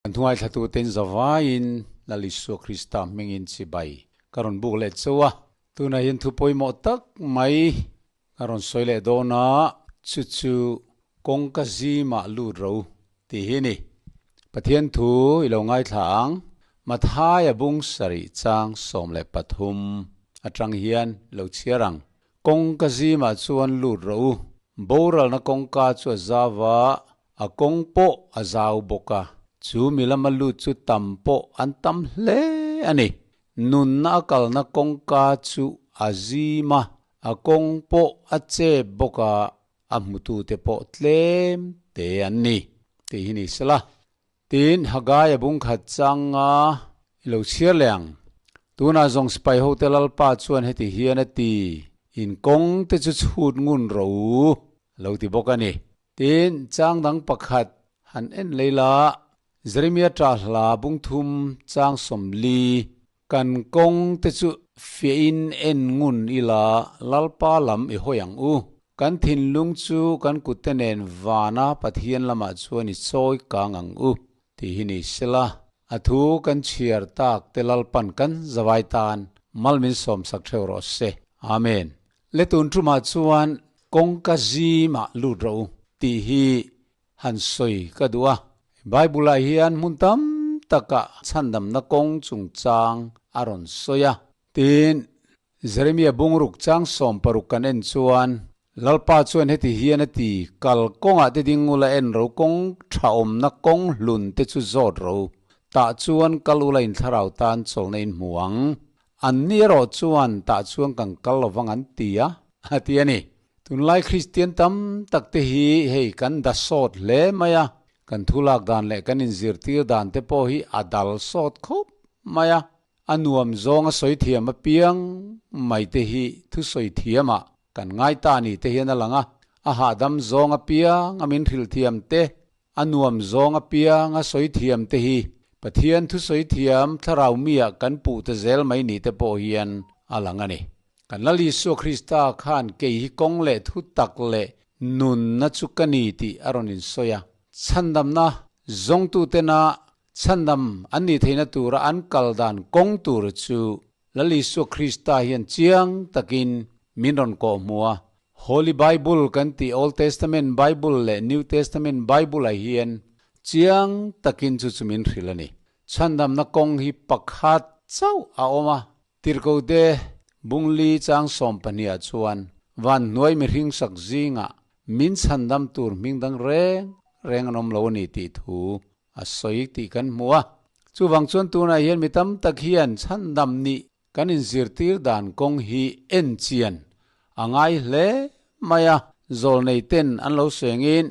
Kan thungaithlatuten zavaiin Lal Isua Krista hmingin chibai ka rawn buk leh chauh a. Tunah hian thu pawimawh tak mai ka rawn sawi leh dawn a, chu chu kawngka zimah lut ro tih hi a ni. Pathian thu i lo ngaithla ang, Mathaia bung sarih chang 13 atang hian lo chhiar ang. Kawngka zimah chuan lut rawh u. Boralna kawngka chu a zau a, a kawng pawh a zau bawk a. Chu mi lama lut chu tam pawh an tam hle a ni. Nunna a kalna kawngka chu a zim a, a kawng pawh a chep bawk a, a hmutute pawh tlem te an ni, tih hi ni sela. Tin, Haggai a bung khat changa i lo chhiar leh ang. Tunah zawng sipai hote Lalpa chuan heti hian a ti, In kawng te chu chhut ngun ro u, a lo ti bawk a ni. Tin, chang dang pakhat han en lei la, Jeremia ṭah hla bung thum chang 40, Kan kawng te chu fiahin en ngun ila Lalpa lam i hawi ang u. Kan thinlung chu kan kutte nen vana Pathian lamah chuan i chawi kang ang u tih hi ni sela, a thu kan chhiar tak te Lalpan kan zavai tan mal min sawmsak theuh rawh se. Amen. Le tun tumah chuan kawngka zimah lut rawh u tih hi han sawi ka duh a. Bible-ah hian hmun tam takah chhandamna kawng chungchang a rawn sawi a. Tin, Jeremia bungruk chang 16 kan en chuan, Lalpa chuan heti hian a ti, Kal kawngah te ding ula en ro, kawng tha awmna kawng hlun te chu zawt ro. Tah chuan kal ula in thlarau tan chawlhna in hmu ang. Anni erawh chuan tah chuan kan kal lovang an ti a, a ti a ni. Tunlai Kristian tam tak te hi hei kan da sawt hle mai a, kan thu lak dan leh kan inzirtir dan te pawh hi a dal sawt khawp mai a. A nuam zawng a sawi thiam apiang mai te hi thusawi thiamah kan ngai ta ni te hian a lang a, a hahdam zawng apiang a min hrilh thiam te, a nuam zawng apiang a sawi thiam te hi Pathian thusawi thiam thlarau miah kan puh ta zel mai ni te pawh hian a lang a ni. Kan Lal Isua Krista khan kei hi kawng leh thu tak leh nunna chu ka ni tih a rawn insawi a. Chhandamna zawngtutena chhandam an nih theihna tura an kal dan kawng tur chu Lal Isua Krista hian chiang takin min rawn kawhhmu a. Holy Bible kan tih Old Testament Bible leh New Testament Bible-ah hian chiang takin chu chu min hrilh a ni. Chhandamna kawng hi pakhat chauh a awm a, Tirhkote bungli chang 12 ah chuan van hnuai mihring sak zingah min chhandam tur hming dang reng reng an awm lo a ni tih thu a sawi tih kan hmu a. Chuvang chuan tunah hian mi tam tak hian chhandam nih kan inzirtir dan kawng hi en chian a ngai hle mai a, zawlnei ten an lo sengin.